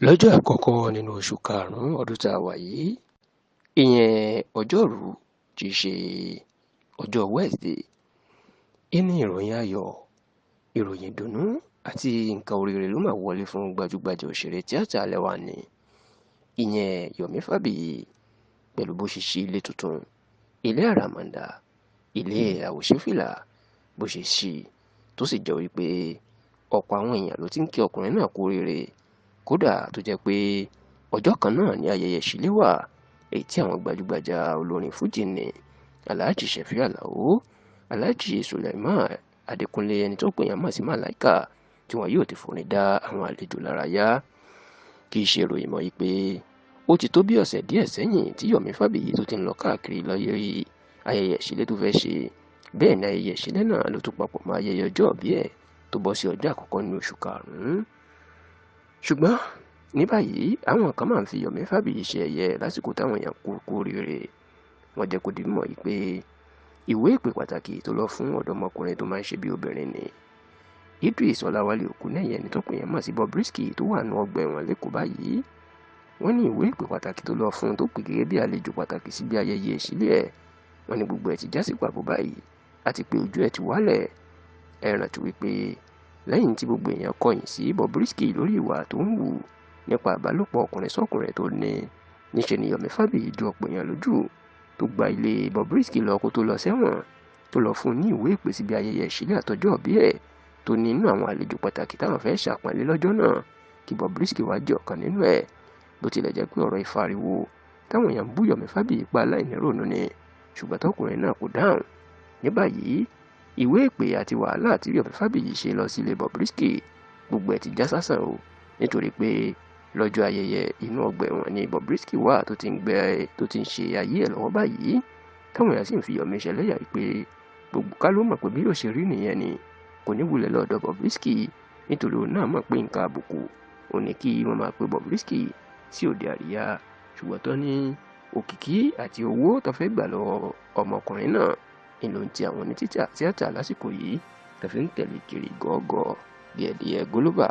Lọ́jọ́ àkọ́kọ́ nínú oṣù karùn-ún ọdún tá a wà yìí, ìyẹn ọjọ́rùú tí í ṣe ọjọ́ Wednesday, ìní ìròyìn ayọ̀, ìròyìn ìdùnnú àti nǹkan oríire ló máa wọlé fún gbajúgbajà òṣèré tíátà ilẹ̀ wa ní, ìyẹn Yomi Fabiyi, pẹ̀lú bó ṣe ṣí ilé tuntun, ilé àràmàǹdà, ilé àwòṣífìlà bó ṣe ṣí, tó sì jẹ́ wípé ọ̀pọ̀ àwọn èèyàn ló ti ń kí ọkùnrin náà kú oríire. Kódà tó jẹ́ pé ọjọ́ kan náà ní ayẹyẹ ìṣílé wà, èyí tí àwọn gbajúgbajà olórin fújì ní Alhaji Sefiu Alao, Alhaji Suleiman Adékúnlé, ẹni tó pè yàn mọ̀ sí Màláìkà, tí wọn yóò ti forin dá àwọn àlejò lára yá. Kì í ṣe ìròyìn mọ́ pé ó ti tó bí ọ̀sẹ̀ díẹ̀ sẹ́yìn tí Yomi Fabiyi tó ti ń lọ káàkiri lórí ayẹyẹ ìṣílé tó fẹ́ ṣe. Bẹ́ẹ̀ ni ayẹyẹ ìṣílé náà ló tún papọ̀ mọ́ ayẹyẹ ọjọ́ ìbí ẹ̀ tó bọ́ sí ọjọ́ àkọ́kọ́ nínú oṣù karùn-ún. Ṣùgbọ́n ní báyìí àwọn kan máa ń fi Yomi Fabiyi ṣe ẹ̀yẹ lásìkò táwọn èèyàn kú kú oríire. Wọ́n jẹ́ kó di mímọ̀ yìí pé ìwé ìpè pàtàkì tó lọ fún ọ̀dọ́mọkùnrin tó máa ń ṣe bí obìnrin ni Idris Ọláwálé Òkúnẹ́yẹ, ẹni tó pè yẹn mọ̀ sí Bobrisky, tó wà nù ọgbà ẹ̀wọ̀n lẹ́kọ̀ọ́ báyìí. Wọ́n ní ìwé ìpè pàtàkì tó lọ fún tó pè gẹ́gẹ́ bí àlejò pàtàkì síbi ayẹyẹ ìṣílẹ̀ ẹ̀, wọ́n ní gbogbo ẹ̀ ti já sí pàbó báyìí àti pé ojú ẹ̀ ti wálẹ̀. Ẹ rántí wípé lẹ́yìn tí gbogbo èèyàn kọ̀yìn sí Bobrisky lórí ìwà tó ń wù nípa ìbálòpọ̀ ọkùnrin sọ́kùnrin tó ní, níṣẹ́ ni Yomi Fabiyi ju ọ̀pọ̀ èèyàn lójú tó gba ilé Bobrisky lọ kó tó lọ sẹ́wọ̀n, tó lọ fún un ní ìwé ìpè síbi ayẹyẹ ìṣílẹ̀ àtọjọ́ ìbí ẹ̀ tó ní inú àwọn àlejò pàtàkì táwọn fẹ́ ṣàpọ́nlé lọ́jọ́ náà kí Bobrisky wá jẹ́ ọ̀kan nínú ẹ̀. Bó tilẹ̀ jẹ́ pé ọ̀rọ̀ ìfariwo táwọn èèyàn ń bú Yomi Fabiyi pa aláìníròónú ni, ṣùgbọ́n tọkùnrin náà kò dáhùn. Ní báyìí ìwé ìpè àti wàhálà tí Yomi Fabiyi ṣe lọ sílé Bobrisky gbogbo ẹ̀ ti já sásán o, nítorí pé lọ́jọ́ ayẹyẹ inú ọgbà ẹ̀wọ̀n ni Bobrisky wà tó ti ń gbẹ tó ti ń ṣe ayé ẹ̀ lọ́wọ́ báyìí, táwọn èèyàn sì ń fi Yomi ṣẹlẹ́yà pé gbogbo ká ló mọ̀ pé bí yóò ṣe rí nìyẹn ni kò ní wulẹ̀ lọ́dọ̀ Bobrisky, nítorí òun náà mọ̀ pé nǹkan àbùkù òun ní kí wọ́n máa pe Bobrisky sí òde àríyá. Ṣùgbọ́n tó ní òkìkí àti owó tó fẹ́ gbà lọ́wọ́ ọmọkùnrin náà ìlò ti àwọn onítìátà lásìkò yìí tó fi ń tẹ̀lé kiri gọ́gọ́ bí ẹ̀dìyẹ gólóbà.